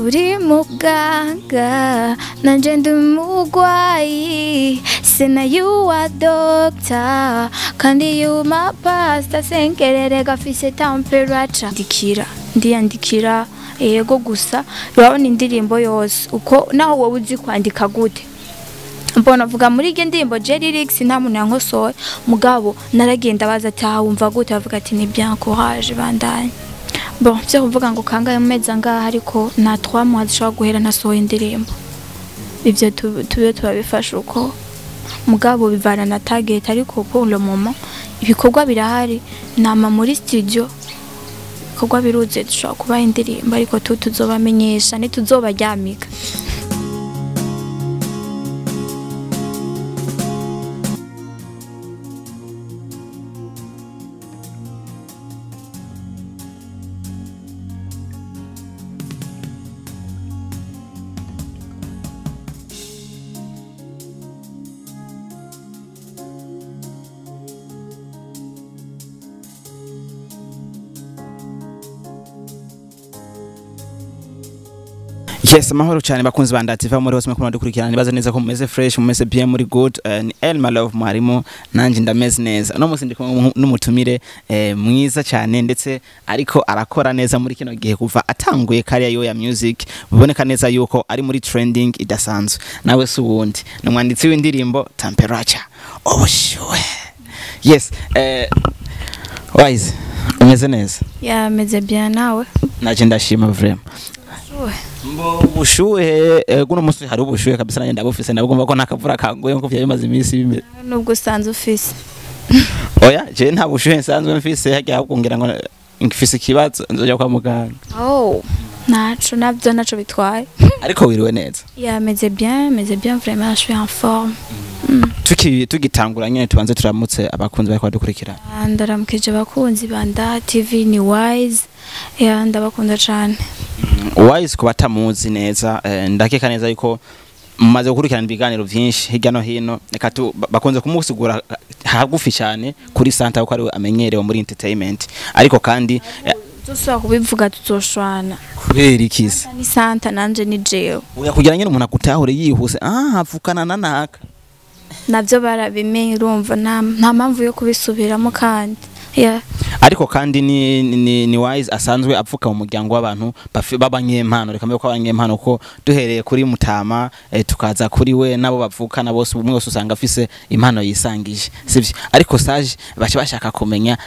Uri muganga nanje ndi umugwayi, sena you are doctor kandi you my pastor, sengerere gafise temperature. Ndikira ndiyandikira yego, gusa urabona indirimbo yose uko naho wowe uzi kwandika gute, mbona vuga muri iryo ndirimbo je lyrics nta muntu yankosoye, mugabo naragenda baza ati aha wumva gute, bavuga ati ni bien, courage, bandanye. Bon, byo kuvuga ngo kangahe mu mezi angahe, ariko nta 3 mois zishobora guhera ntasohoye indirimbo. Ivyo tube turabifasha uko, mugabo bivana na target, ariko pour le moment ibikorwa birahari, nama muri studio ibikorwa biruze, dushobora kubaha indirimbo, ariko tuzobamenyesha ntituzobaryamika. Yes, amahoro cyane bakunzi ba Ndativa muri hose mukunda dukurikirana, nibaza neza ko mumeze fresh, mumeze bien, muri good. Ni Elma Love mwarimu, nanje ndameze neza. No munsi ndi kumwe n'umutumire mwiza cyane, ndetse ariko arakora neza muri kino gihe kuva atanguye career yo ya music, biboneka neza yuko ari muri trending idasanzwe. Nawe si uwundi, ni umwanditsi w'indirimbo Temperature, ubushyuhe. Yes, Wise, umeze neza? Ya, meze bien, nawe? Naje ndashima vraiment. Ubushuhe guno musi hari ubushuhe kabisa, nanjye ndabufise, ndabugomba ko ntakavura kanguye nkuko vyari bimaze iminsi bimeze. Nubwo usanzwe ufise? Oya, je nta bushuhe nsanzwe mfise, hagiye ahubwo ngira ngo ngifise ikibazo nzoja kwa muganga. Oh, naco navyo naco bitwaye. Ariko wiriwe neza? Ya, meze bien, meze bien vraiment, je suis en forme. Tuki tugitangura nyene tubanze turamutse abakunzi bariko badukurikirana. Ndaramukije abakunzi ba Nda TV, ni Wise. Ya, ndabakunda cane. Wise ku batamuzi neza, ndakeka neza yuko mumaze gukurikirana ibiganiro vyinshi hirya no hino, reka bakunze kumusigura hagufi cyane kuri Santa kuko ariwe amenyerewe muri entertainment, ariko kandi Dusubira kubivuga tuzoshwana. Kubera ikisi? Ni Santa nanje ni jewe. Oya, kugira nyene umuntu akutahure yihuse, ah, avukana na naka. Navyo barabimenye, urumva nta mpamvu yo kubisubiramo kandi. Yeah. Ariko kandi ni Wise asanzwe apfuka mu muryango w'abantu b'abanyempano, reka mbe ko abanyempano, ko duhereye kuri Mutama, tukaza kuri we nabo bavukana bose, umwe wese usanga afise impano yisangije, sivyo? Ariko Sage baca bashaka kumenya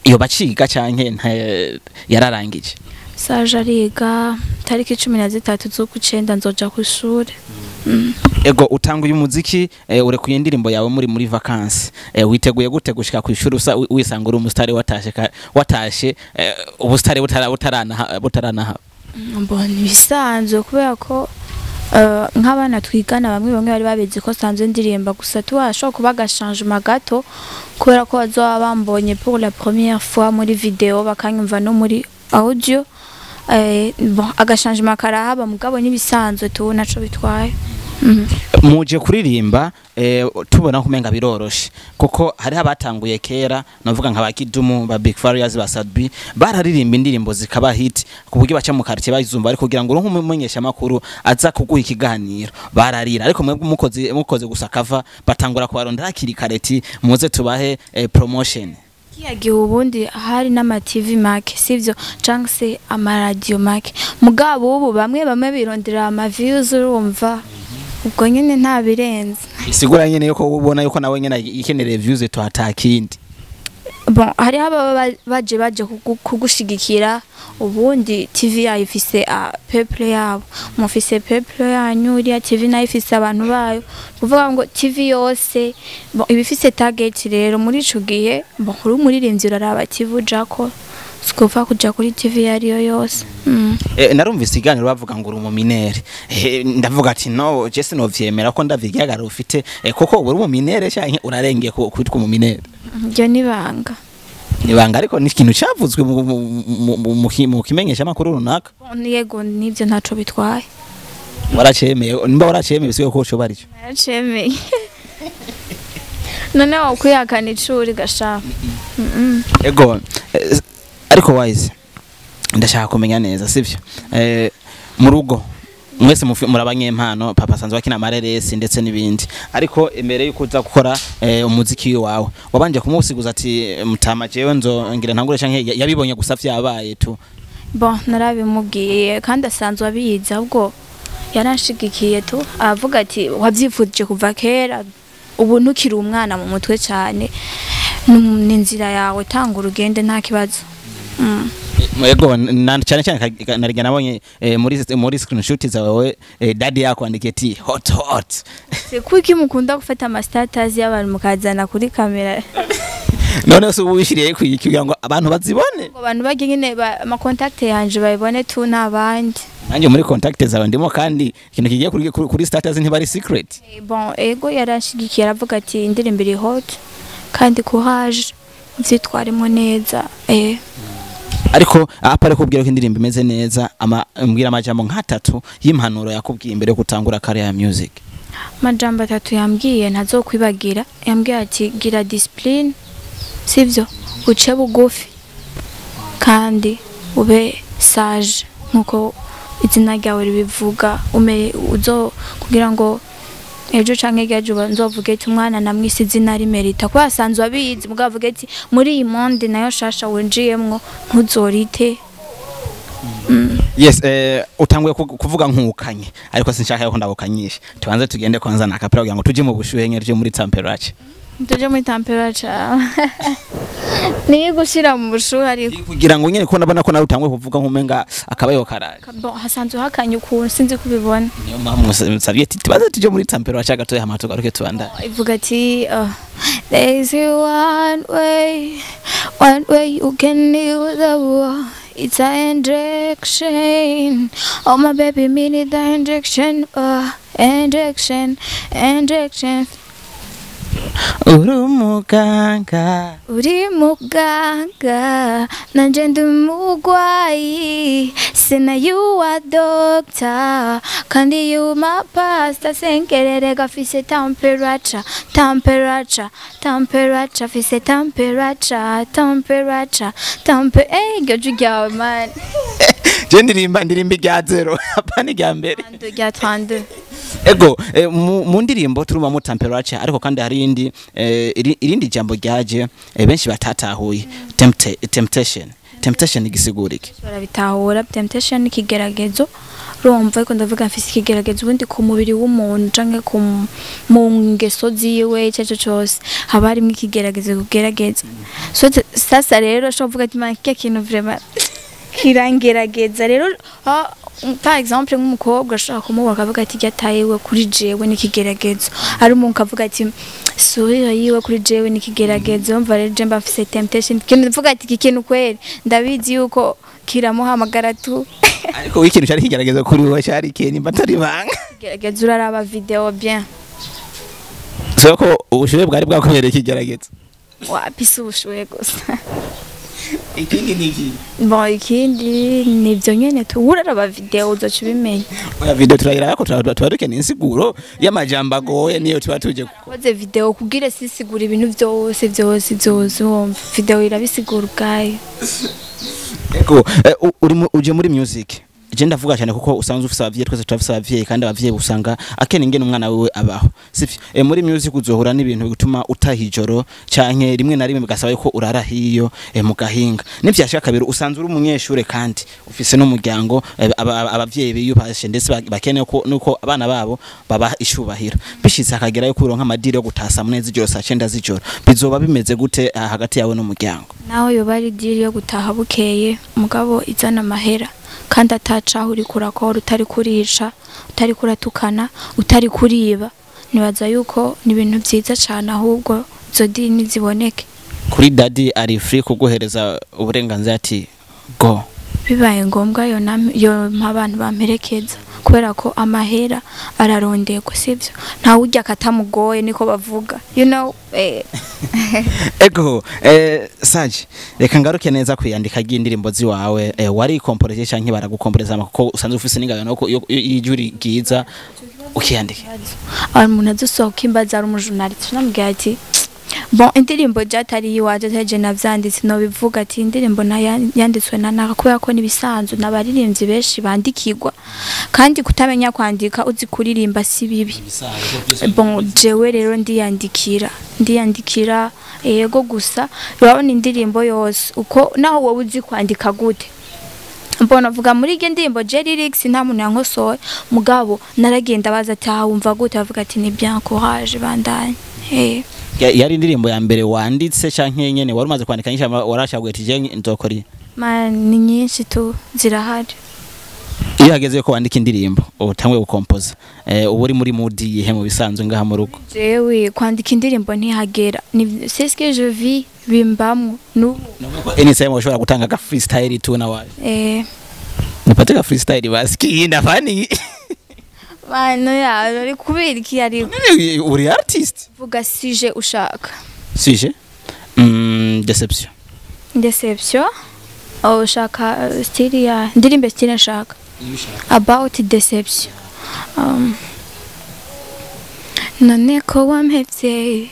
iyo baciga canke yararangije. Sage ariga, tariki 13 z'ukwicenda nzoja kw'ishure. Ego, utanguye umuziki, urekuye indirimbo yawe muri vacances, witeguye gute gushika ku ishuri usa wisanga uri umusitari watashe watashe ubusitari butarana butaranaha? Mbona ibisanzwe kubera ko nk'abana twigana bamwe bamwe bari babizi ko sanzwe ndirimba, gusa tuwashobora kuba agachangement gato kubera ko bazoba bambonye pour la première fois muri video, bakanyumva no muri audio. Bon, agachangement karahaba, mugabo n'ibisanzwe tu, naco bitwaye. Muje kuririmba, tubona ko umenga biroroshe, kuko hariho abatanguye kera, navuga nka ba Kidumu, ba Big Farious, ba Sadbi, bararirimba indirimbo zikaba hit ku buryo baca mu quartier bayizumva, ariko kugira ngo uronke umumenyesha makuru aza kuguha ikiganiro bararira. Ariko mwebwe mukoze gusa kava, batangura kubarondera hakiri kare ati muze tubahe promotion. Kiya gihe ubundi hari n'ama TV make, sivyo, canke se amaradiyo make, mugabo ubu bamwe bamwe birondera ama views, urumva ubwo nyene nta birenze. Isigura nyene yuko ubona yuko nawe nyene ikeneye views tuhatakindi. Bon, hariho ababa baje kugushigikira, ubundi TV yayo ifise a peuple yabo, mufise peuple yanyu, iriya TV nayo ifise abantu bayo, kuvuga ngo TV yose, bon, iba ifise target. Rero muri ico gihe, bon, uri umuririmbyi uraraba TV ujako, sikuva kuja kuri TV iyo ariyo yose. Narumvise iganiro bavuga ngo uri umumineur, ndavuga ati no, je sinovyemera ko ndavye igihagararo ufite, kuko uri umumineur canke urarengeye kwitwa umumineur? Iryo ni ibanga. Nibanga, ariko ni ikintu cavuzwe mu kimenyesha makuru runaka. Bon, yego nivyo, ntaco bitwaye. Waracemeye? Nimba waracemeye bisigaye ko coba aricyo. Naracemeye, none wokwihakana icuri gasha? Ego, ariko Wise ndashaka kumenya neza, sivyo? Mu rugo mwese muri abanyempano, papa asanzwe akina amareresi ndetse n'ibindi, ariko imbere yuko uza gukora umuziki wawe wabanje kumusiguza ati mutama jewe nzo ngira ntangure, canke yabibonye gusa vyabaye tu? Bon, narabimubwiye kandi asanzwe abizi, ahubwo yaranshigikiye tu, avuga ati wavyifuje kuva kera, ubu ntukiri umwana mu mutwe cyane, ni inzira yawe, tanga urugende nta kibazo. Yego, cyane cyane nariga nabonye muri screenshot zawe daddy yakwandikiye ati hot hot. Se kuki mukunda gufata ama status y'abantu mukazana kuri kamera? None se ubu wishiriye kwiki kugira ngo abantu bazibone? Ngo abantu bajye nyine ama contact yanje bayibone tu n'abandi. Nanjye muri contact zawe ndimo, kandi ikintu kigiye kuri status ntibari secret. Bon, ego yarashigikiye, aravuga ati indirimbo iri hot kandi courage, nzitwaremo neza. Ariko apa ari kubwira ko indirimbo imeze neza, ama mbwira amajambo nk'atatu y'impanuro yakubwiye imbere yo gutangura career ya music. Amajambo atatu yambwiye ntazokwibagira, yambwiye ati gira discipline, sivyo, uce bugufi kandi ube sage nkuko izina ryawe ribivuga, ume uzo kugira ngo ejo canke ejo nzovuge ati umwana namwise izina rimerita, kuko asanzwe abizi, mugabo avuge ati muri iyi monde nayo shasha winjiyemwo ntuzorite. Yes, utanguye kuvuga nkukanye, ariko sinshaka yuko ndabukanyisha. Tubanze tugende kwanza na kapera kugira ngo tuje mu bushuhe nke, tuje muri temperature. Tuje muri temperature ni gushira mu bushuhe, ariko kugira ngo nyene ko ndabona ko nawe utanguye kuvuga nkumenga akabayo karaje. Bon, hasanzwe hakanye ukuntu sinzi kubibona. Niyo mpamvu nsabye ati tubanze tuje muri temperature gatoya hama tugaruke tubandanye. Ivuga ati there's one way, one way you can heal the world. It's an injection. Oh my baby, me need the injection. Injection, injection. Uri umuganga, Uri muganga, nanje ndi umugwayi. Sena you are doctor, kandi you my pastor. Sengerere gafise temperature, temperature, temperature, fise temperature, temperature, temper. Iryo jwi ryawe man. Je ndirimba irya zero, apana irya mbere. Rya 32. Ego, mu ndirimbo turumva mu temperature, ariko kandi hari indi irindi jambo ryaje benshi batatahuye, temptation. Temptation igisigura iki? Barabitahura, temptation ni ikigeragezo. Urumva ariko ndavuga mfise ikigeragezo, ubundi ku mubiri w'umuntu canke ku mu ngeso ziwe ico arico cose haba harimwo ikigeragezo kugerageza. So sasa rero ushobora kuvuga ati man kirya kintu vraiment kirangerageza rero. Par exemple nk'umukobwa ashobora kumubona akavuga ati irya taille yiwe kuri jewe n'ikigeragezo, ari umuntu akavuga ati sourire yiwe kuri jewe n'ikigeragezo. Umva rero je mba mfise temptation, ikintu mvuga ati iki kintu kweri ndabizi yuko kiramuhamagara tu. Ariko ikintu cyari kigerageza kuri wowe cyari ikihe nimba atari ibanga? Gerageza uraraba video bien. So ko ubushuhe bwari bwakubereye ikigeragezo? Wapi, si ubushuhe gusa. Ikindi ni iki? Bon, ikindi ni ibyo nyene tu, uraraba video uzoca ubimenya. Oya, video turayiraba ko tuba dukeneye insiguro y'amajambo agoye, niyo tuba tuje Koze video kugira sisigura ibintu vyose vyose vyose, wumva video irabisigura ubwayo. Ego, uje muri music, je ndavuga cyane kuko usanzwe ufise abavyeyi, twese turafise abavyeyi, kandi abavyeyi usanga akene ingene umwana wiwe abaho, sivyo? Muri music uzohura n'ibintu bituma utaha ijoro, canke rimwe na rimwe bigasaba yuko urara hiyo mu gahinga nivyashika kabiri. Usanzwe uri umunyeshure kandi ufise n'umuryango, abavyeyi biyubashe ndetse bakeneye ko nuko abana babo babaha ishubahiro. Bishitse akagera yuko uronka ama deal yo gutasa muneza ijoro saa 9 z'ijoro, bizoba bimeze gute hagati yawe n'umuryango? Naho yoba ari deal yo gutaha bukeye, mugabo izana amahera kandi atacaho uri kurakora, utari kurica, utari kuratukana, utari kuriba, nibaza yuko ni ibintu vyiza cane, ahubwo izo deal niziboneke. Kuri daddy ari free kuguhereza uburenganzira ati go? Bibaye ngombwa yo mpa abantu bamperekeza, kubera ko amahera araronderwa, sivyo? Ntawe urya akatamugoye niko bavuga, you know. Ego, Sage, reka ngaruke neza kwiyandika ry'indirimbo ziwawe. Wari komporeze canke baragukomporeza, kuko usanzwe ufise n'ingano yo ijuri ryiza ukiyandika? Hari umuntu azosohoka imbaza, ari umujournaliste, namubwira ati Bon, indirimbo jatari iwaje ataje navyanditse, no bivuga ati indirimbo na yanditswe na naka, kubera ko nibisanzwe n'abaririmbyi benshi bandikirwa, kandi kutamenya kwandika uzi kuririmba si bibi. Bon, jewe rero ndiyandikira yego, gusa urabona indirimbo yose uko naho wowe uzi kwandika gute. Mbona vuga muri iyo ndirimbo je lyrics nta muntu yankosoye, mugabo naragenda baza ati aha wumva gute, avuga ati ni bien, courage, bandanye. Yari indirimbo ya mbere wanditse canke nyene wari umaze kwandika nyinshi warashaguye ati je nzokora iyi? Man, ni nyinshi tu, zirahari. Iyo hageze ko wandika indirimbo utanguye gukompoza, uba uri muri mood yihe mu bisanzwe ngaha mu rugo? Jewe kwandika indirimbo ntihagera, ni c'est ce que je vis, bimbamwo n'ubu. Anytime ushobora gutanga ka freestyle tu na waje? Eh. Nipate ka freestyle basi kiyinda fani. Mano ya ari kubera iki ari? Uri artist. Vuga sujet ushaka. Sujet, déception. Deception. Oh, ushaka style ya ndirimbe, style nshaka about deception. None ko wampevye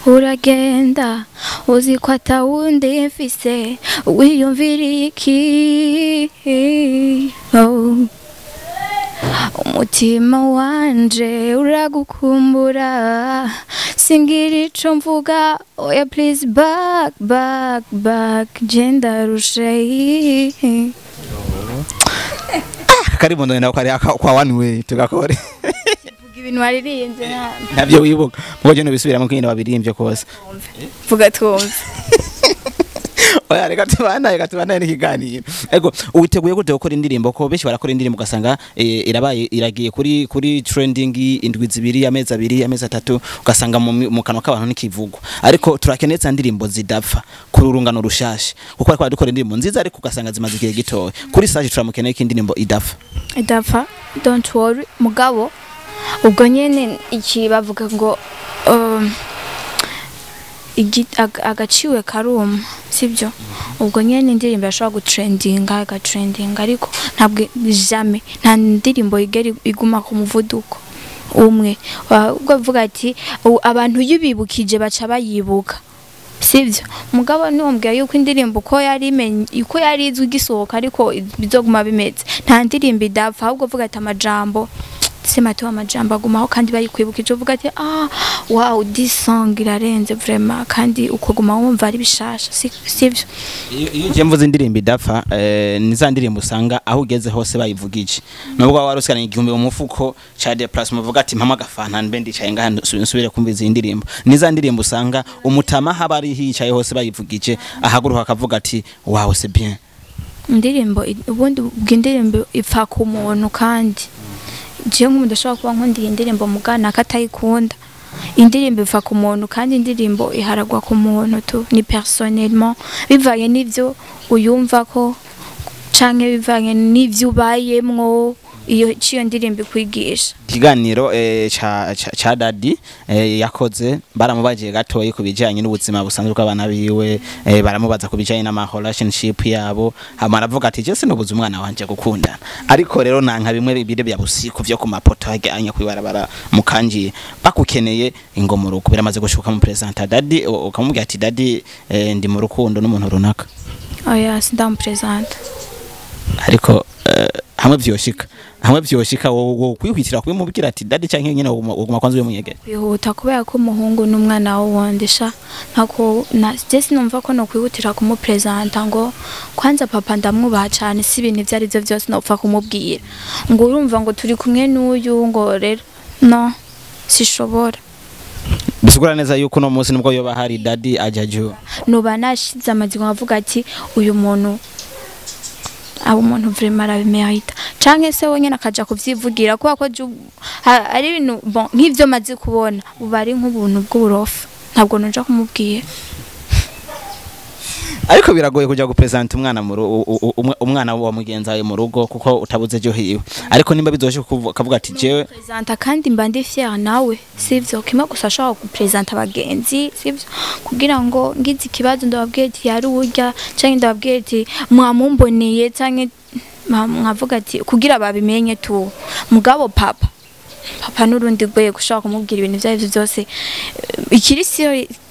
uragenda uzi ko atawundi mfise, wiyumvira iki? Oh. Umutima wanje uragukumbura, singira ico mvuga. Oya, please, back, back, back, je ndarushe. Karibu ndo kari kwa one way tugakore. Vuga ibintu waririmbye Ntabyo wibuka mugo je nubisubiramo kugenda wabirimbye kose. Vuga twumve. Oya, reka tubanaye n'ikiganiro. Ego, witeguye gute gukora indirimbo? Ko benshi barakora indirimbo ugasanga irabaye iragiye kuri trending indwi 2, amezi 2, amezi 3, ugasanga mu kanwa k'abantu nikivugwa. Ariko turakeneye za ndirimbo zidapfa kuri urungano rushasha, kuko ariko dukora indirimbo nziza ariko ugasanga zimaze igihe gitoya. Kuri sage turamukeneye ko indirimbo idapfa. Idapfa, don't worry. Mugabo ubwo nyene iki bavuga ngo agaciwe karuma, sibyo? Ubwo nyene indirimbo yashobora gutrendinga, igatrendinga, ariko ntabwo jamais, nta ndirimbo igera iguma ku muvuduko umwe. Ubwo bavuga ati abantu iyo ubibukije baca bayibuka, sibyo? Mugabo niwombwira yuko indirimbo uko yari imenye, uko yari izwi igisohoka, ariko bizoguma bimeze. Nta ndirimbo idapfa, ahubwo vuga ati amajambo semato, amajambo agumaho kandi bayikwibukije, uvuga ati ah, wow, this song irarenze vraiment, kandi ukaguma wumva ari bishasha, sivyo? Iyo nje mvuze indirimbo idapfa, ni za ndirimbo usanga aho ugeze hose bayivugije, nubwo waba warusikanye 1000 mu mufuko ca déplacement, uvuga ati mpama agafanta mbe ndicaye ngaha nsubire kumva izi ndirimbo. Ni za ndirimbo usanga umutama haba ari hicaye hose bayivugije ahaguruka akavuga ati wow, c'est bien. Indirimbo ubundi ubwo indirimbo ipfa ku muntu, kandi jewe nk'umuntu ndashobora kuba nkunda iyi ndirimbo mugana akatayikunda. Indirimbo iva ku muntu, kandi indirimbo iharagwa ku muntu tu, ni personnellement, bivanye n'ivyo uyumva ko canke bivanye n'ivyo ubayemwo, iyo ciyo ndirimbo ikwigisha. Ikiganiro ca Dadi yakoze, baramubagiye gatoyi ku bijanye n'ubuzima busanzwe bw'abana biwe, baramubaza ku bijanye n'ama relationship yabo, hama aravuga ati je sinobuza umwana wanje gukundana, ariko rero nanka bimwe bibire bya busiku vyo ku mapoto hajyanye kwibarabara mukanjiye bakukeneye ingo mu rugo. Biramaze gushuka mu presenter Dadi ukamubwira ati Dadi, ndi mu rukundo n'umuntu runaka? Oya, sindamupresenta. Ariko hamwe vyoshika wowe kwihutira kubimubwira ati Dadi, canke nyene woguma kwanza ubimunyegera? Kwihuta kubera ko umuhungu n'umwana wundi sha, ntako na je sinumva ko no kwihutira kumupresenta ngo kwanza papa ndamwubaha cane, si ibintu ivyo ari byo byose nopfa kumubwira ngo urumva ngo turi kumwe n'uyu, ngo rero no sishobora. Bisigura neza yuko uno munsi nubwo yoba hari Dadi ajajo Noba nashize amatsiko nkavuga ati uyu muntu abo umuntu vraiment arabimerita, canke se wenyene akaja kuvyivugira, kubera ko ari ibintu, bon, nk'ivyo maze kubona ubu ari nk'ubuntu bw'uburofa, ntabwo noja kumubwira. Ariko biragoye kuja gupresenta umwana mu umwana wa mugenzi wawe mu rugo, kuko utabuze ejo hiwe. Ariko nimba bizoshe kavuga ati jewe Presenta, kandi mba ndi fier nawe, sivyo? Kimwe gusa ashobora gupresenta abagenzi, sivyo, kugira ngo ngize ikibazo ndababwiye ati yari urya, canke ndababwiye ati mwamumboneye, canke mwavuga ati kugira babimenye tu. Mugabo papa Papa n'urundi rwego ushobora kumubwira ibintu ibyo aribyo byose.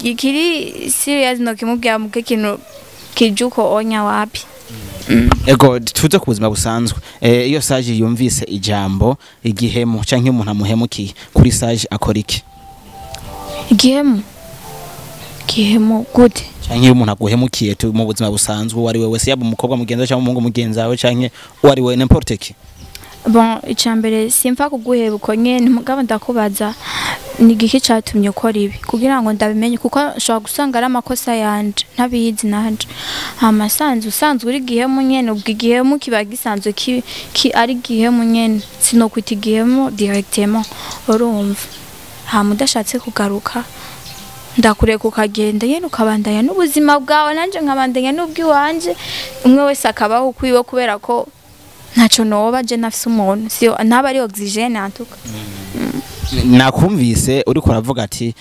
Ikiri serious no kimubwira muke kintu kijuko onya wapi. Ego, tuze ku buzima busanzwe. Iyo Sage yumvise ijambo igihemu canke umuntu amuhemukiye, kuri Sage akora iki? Igihemu, igihemu gute? Canke iyo umuntu aguhemukiye tu mu buzima busanzwe, uwo ari we wese, yaba umukobwa mugenzi wawe canke umuhungu mugenzi wawe canke uwo ari we, n'importe qui. Bon, icambere simfa kuguheba uko nyene, mugabo ndakubaza ni igiki catumye ukora ibi kugira ngo ndabimenye, kuko nshobora gusanga ari amakosa yanje ntabizi nanje. Hama sanzwe usanzwe uri igihemu nyene, ubwo igihemu kiba gisanzwe ki ari igihemu nyene, sinokwita igihemu directement, urumva. Hama udashatse kugaruka ndakureka ukagenda nyene, ukabandanya n'ubuzima bwawe, nanje nkabandanya n'ubw'iwanje, umwe wese akabaho ukwiwe, kubera ko ntaco noba je nafise umuntu siyo ntaba ari oxygène antuka. Nakumvise uriko uravuga ati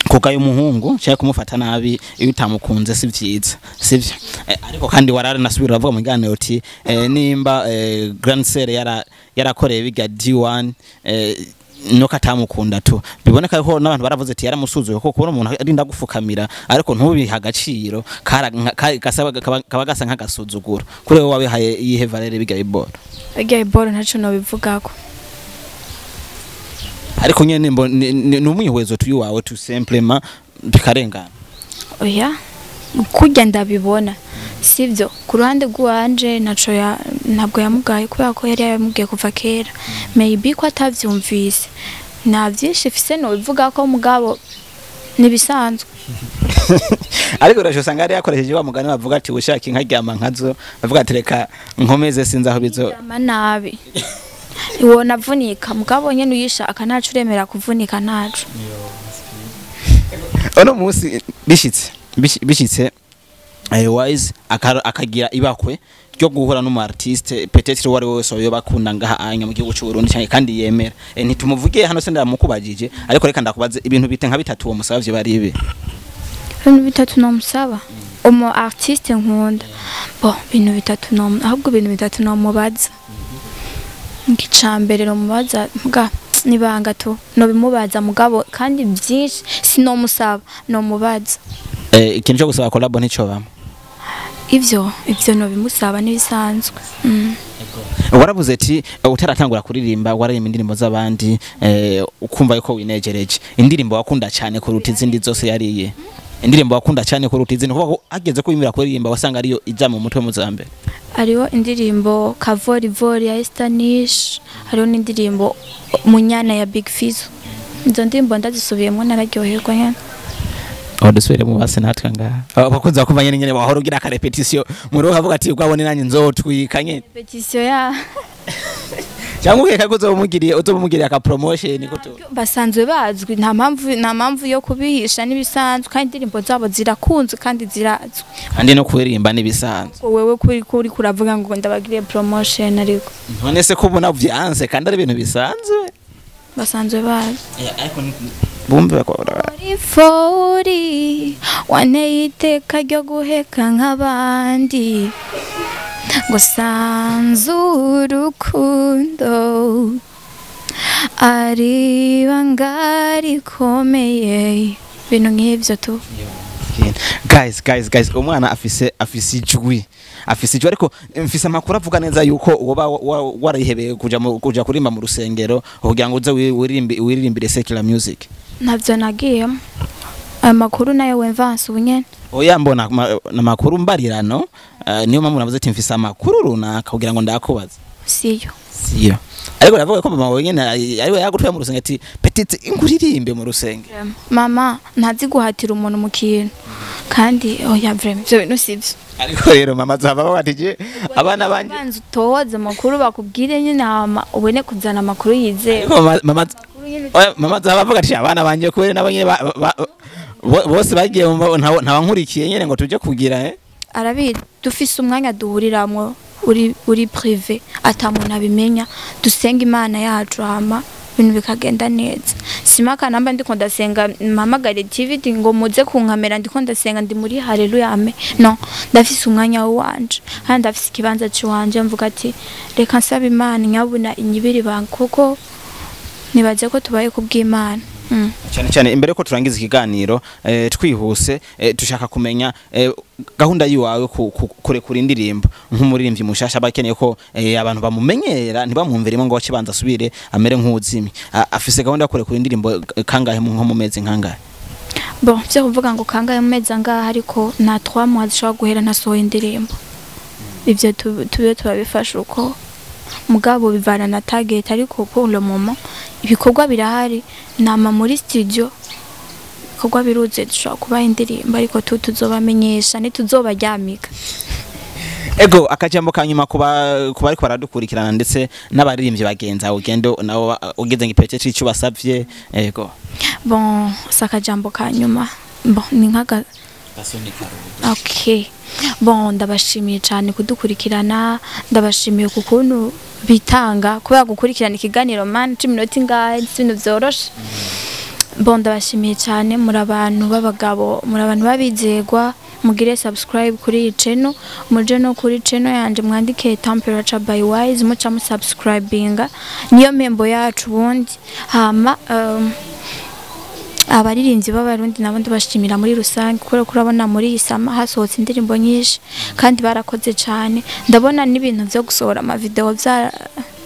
kugayo umuhungu cyangwa kumufata nabi iyo utamukunze si vyiza, sivyo? Ariko kandi warara nasubira uravuga mu kiganiro uti nimba grand sœur yarakoreye biga D1 nuko atamukunda tu, biboneka ko n'abantu baravuze ati yaramusuzuye, ko kubona umuntu arinda gufukamira ariko ntubihe agaciro kaba gasa nk'agasuzuguro. Kuri wowe wabihaye iyihe valeur biga ibora? Biga ibora ntaco nobivugako. Ariko nyene ni umwihwezo tuyu wawe tu simplement bikarengana. Oya, kurya ndabibona sivyo. Ku ruhande rw'uwanje ntaco ntabwo yamugaye, kubera ko yari yamubwiye kuva kera, maybe ko atavyumvise. Nta vyinshi mfise nobivuga ko, mugabo nibisanzwe. Ariko urasho usanga yari yakoresheje wa mugani bavuga ati ushaka inka ryama nkazo, bavuga ati reka nkomeze sinzi aho bizo Ryama nabi wona avunika, mugabo nyene uyishaka ntaco uremera kuvunika ntaco. Uno munsi bishitse Wise akagira ibakwe ryo guhura n'umu artiste peut-être uwo ari we wese yoba akunda ngaha anya mu gihugu cy'u Burundi cyane kandi yemera, ntitumuvugiye hano se ndamukubajije, ariko reka ndakubaze ibintu bite nka bitatu uwo musabye bari ibi. Ibintu bitatu nomusaba umu artiste nkunda? Bon, ibintu bitatu no ahubwo ibintu bitatu nomubaza, nk'icambere nomubaza muga nibanga tu nobimubaza, mugabo kandi byinshi sinomusaba nomubaza. Ikintu cyo gusaba collab nticobamo? Ivyo nobimusaba nibisanzwe. Waravuze ati utaratangura kuririmba wararirimba indirimbo z'abandi, ukumva yuko winejereje. Indirimbo wakunda cyane kuruta izindi zose yariye? Indirimbo wakunda cyane kuruta izindi, kuvuga ko ageze kwimira kuririmba wasanga ariyo ija mu mutwe muzambe? Hariho indirimbo Kavorivori ya Estanish, hariho n'indirimbo Munyana ya Big Fizzo. Izo ndirimbo ndazisubiyemo nararyoherwa nyene. Aho dusubire mu base natwe ngaha abakunzi bakumva nyene nyene wahora ugira aka répétition muri ukavuga ati gwabone nanjye nzotwika nyene. Répétition ya Cyangwa ukeka ko uzomugiriye aka promotion ko tu basanzwe bazwi, nta mpamvu yo kubihisha, n'ibisanzwe, kandi indirimbo zabo zirakunzwe kandi zirazwi. Kandi no kuririmba n'ibisanzwe. Ngo wewe kuri kuravuga ngo ndabagiriye promotion, ariko None se ko ubona vyanse kandi ari ibintu bisanzwe? Basanzwe bazwi. Ariko bumve ko Fori wanteye iteka ryo guheka nk'abandi, ngo sanze urukundo ari ibanga rikomeye, ibintu nk'ibyo tu. Guys, guys, guys, umwana afise ijwi, ariko mfise amakuru avuga neza yuko woba warayihebeye kuja kurimba mu rusengero kugira ngo uze wiririmbire secular music. Ntabyo nagiyemo, ayo makuru nayo wemvanse ubu nyene. Oya, mbona amakuru mbarirano, niyo mpamvu navuze ati mfise amakuru runaka kugira ngo ndakubaze. Siyo. Siyo, ariko navuga ko mama wenyene ariwe yagutwaye mu rusengero ati petite inguririmbe mu rusengero. Mama ntazi guhatira umuntu mu kintu, kandi oya, vraiment ivyo bintu sivyo. Ariko rero mama azaba batije abana banje. Banza utohoze amakuru bakubwire nyine, hama ubone kuzana amakuru yizewe. Ariko mama Amakuru nyine. Oya, mama azaba avuga ati abana banje kubera nabo nyene bose bagiye ntawankurikiye nyene ngo tuje kugira. Arabizi, dufise umwanya duhuriramwo uri privé, ata muntu abimenya, dusenga Imana yacu hama ibintu bikagenda neza. Simaka namba ndiko ndasenga mpamagare TV ngo muze kunkamera ndiko ndasenga, ndi muri haleluya ame no ndafise umwanya wanje kandi ndafise ikibanza ciwanje, mvuga ati reka nsaba Imana nyabuna inyibiri banga kuko Nibaze ko tubaye kubw'Imana. Cyane cyane imbere ko turangiza ikiganiro, twihuse, dushaka kumenya gahunda yiwawe kurekura indirimbo nk'umuririmbyi mushasha abakeneye ko abantu bamumenyera ntibamwumviremo ngo bakibanza asubire amere nk'uzimi. Afise gahunda yo kurekura indirimbo kangahe, nko mu mezi nkangahe? Bon, byo kuvuga ngo kangahe mu mezi angahe, ariko nta 3 mois zishobora guhera ntasohoye indirimbo. Ivyo tube turabifasha uko, mugabo bivana na target, ariko pour le moment ibikorwa birahari, nama muri studio, ibikorwa biruze, dushobora kubaha indirimbo, ariko tuzobamenyesha ntituzobaryamika. Ego, akajambo kanyuma kuba ariko baradukurikirana ndetse n'abaririmbyi bagenza ugende nabo ugeze ngipete c'ico basavye, ego. Bon, si akajambo ka nyuma, bon, ni nkaga. Okay. Bon, ndabashimiye cyane kudukurikirana, ndabashimiye ku kuntu bitanga kubera gukurikirana ikiganiro, man, 10 minota ingahe si ibintu vyoroshe. Bon, ndabashimiye cyane, muri abantu b'abagabo, muri abantu babizegwa. Mugire subscribe kuri iyi channel, muje no kuri channel yanje mwandike Temperature by Wise, muca mu subscribinga, niyo membo yacu ubundi. Hama abaririmbyi b'Abarundi nabo ndabashimira muri rusange, kubera ko urabona muri iyi summer hasohotse indirimbo nyinshi kandi barakoze cyane. Ndabona n'ibintu byo gusohora amavideo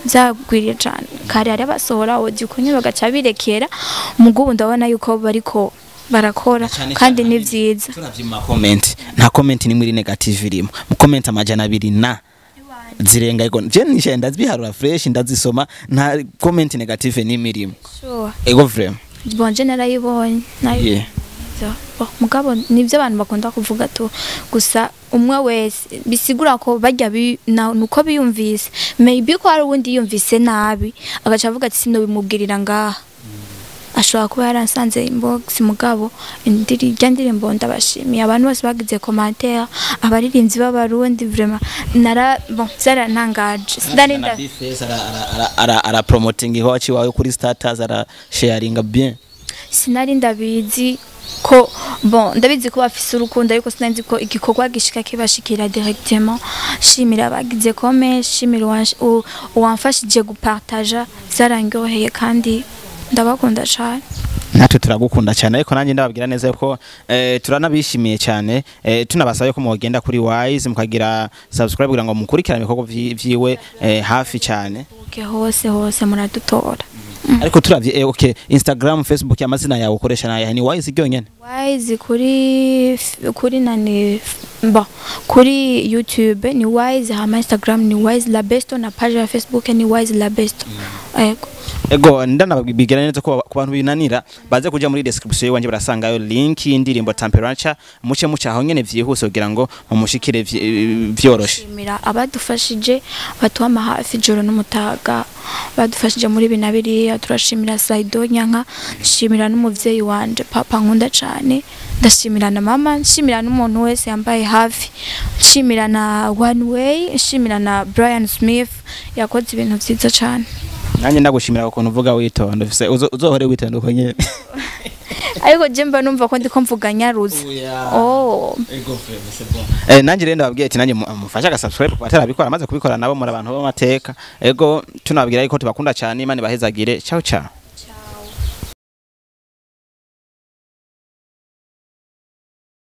byagwiriye cyane. Kare hari abasohora audio kunye bagaca birekera, mugubu ndabona yuko bariko barakora kandi ni vyiza. Turavye mu comment, nta comment nimwe iri negative irimo mu comment 200 na zirenga. Ego, je nishe ndazibiharura fresh, ndazisoma, nta comment negative nimwe irimo. Sure. Ego, vraiment. Bon, je narayibonye nayo. Bon, mugabo nivyo abantu bakunda kuvuga tu gusa, umwe wese bisigura ko barya nuko biyumvise, maybe ko hari uwundi yumvise nabi agaca avuga ati sinobimubwirira ngaha, ashobora kuba yaransanze inbox. Mugabo irya ndirimbo, ndabashimiye abantu bose bagize commentaire, abaririmbyi b'Abarundi, vraiment nara, bon, byarantangaje. Sinari Na Bface ara promoting iwacu wawe kuri status, ara sharinga bien. Sinari ndabizi ko, bon, ndabizi ko bafise urukundo, ariko sinari ko igikorwa gishika kibashikira directement. Shimira abagize comment, shimira uwamfashije gupartaja, byarangyoheye kandi ndabakunda cyane. Natwe turagukunda cyane, ariko nanjye ndababwira neza ko turanabishimiye cyane, tunabasaba ko mugenda kuri Wise mukagira subscribe kugira ngo mukurikirane ibikorwa vyiwe hafi cyane. Okay, hose hose muradutora. Ariko turavye, okay, Instagram, Facebook, amazina yawe ukoresha naye ni Wise ryonyene? Wise kuri nani, bon, kuri YouTube ni Wise, hama Instagram ni Wise la Besto, na page ya Facebook ni Wise la Besto, yego. Ego, ndanababwira neza ko ku bantu binanira baze kuja muri description yiwanje, barasangayo link y'indirimbo Temperature, muce muca aho nyene vyihuse kugira ngo mumushikire vyoroshe. Shimira abadufashije, batuhama hafi ijoro n'umutaga, badufashije muri ibi na biriya. Turashimira Saido Nyanka, nshimira n'umuvyeyi wanje papa nkunda cane, ndashimira na mama, nshimira n'umuntu wese yambaye hafi, nshimira na One Way, nshimira na Brian Smith yakoze ibintu vyiza cane. Nanjye ndagushimira ukuntu uvuga witonda, ufise uzohore witonda uko nyene. Ariko je mba numva ko ndiko mvuga nyaruza. Oh. Nanjye rero ndababwiye ati nanjye mufashe aga subscribe ku batarabikora, amaze kubikora nabo muri abantu b'amateka. Ego, tunababwira yuko tubakunda cyane, Imana ibahezagire. Ciao ciao.